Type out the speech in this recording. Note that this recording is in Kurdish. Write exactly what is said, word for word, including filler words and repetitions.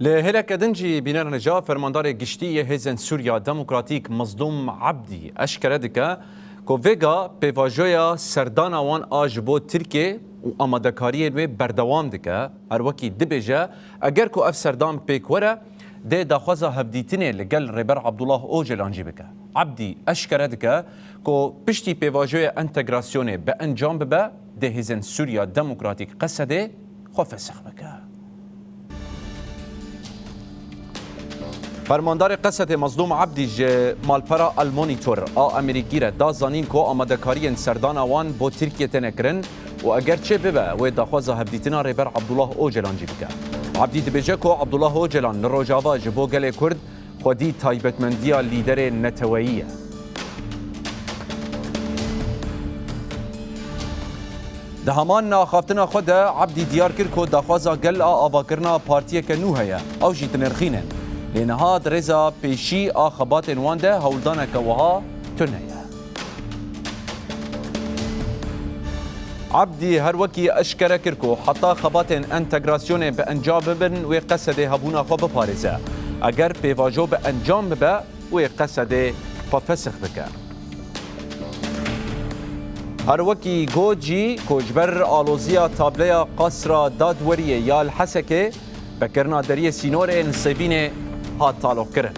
Li hêleke din jî bînerên ca fermandarê giştî yê Hêzên Sûriya Demokratîk Mezlûm Ebdî eşkere dike ku vêga pêvajoya serdana wan a ji bo Tirkiyê û amadekariyên wê berdewam dike. Her wekî dibêje, eger ku ev serdam pêk were, dê daxwaza hevdîtinê li gel Rêber Abdullah Ocalan jî bike. Ebdî eşkere dike ku piştî pêvajoya entegrasyonê bi encam bibe, dê Hêzên Sûriya Demokratîk, Qesedê, xwe fesix bike. Fermandarê Qesedê Mezlûm Ebdî ji malpera El Monitor a Amerîkî re da zanîn ku amadekariyên serdana wan bo Tirkiye têne kirin û eger çê bibe, wê daxwaza hevdîtina Rêber Abdullah Ocalan jî bike. Ebdî dibêje ku Abdullah Ocalan li Rojava ji bo gelê Kurd xwedî taybetmendiya lîderê neteweyî ye. Di heman axaftina xwe de Ebdî diyar kir ku daxwaza gel a avakirina partiyeke nû heye, ew jî dinirxînin. Lê niha di rêza pêşî a xebatên wan de hewldaneke wiha tune ye. Ebdî her wekî eşkere kir ku heta xebatên entegrasyonê bi encam bibin, wê Qesedê hebûna xwe biparêze. Eger pêvajo bi encam bibe, wê Qesedê xwe fesix bike. Her wekî got jî ku ji ber aloziya tableya Qasra Dadweriyê ya li Hesekê, vekirina deriyê sînorên Sêvînê hat taloqkirin.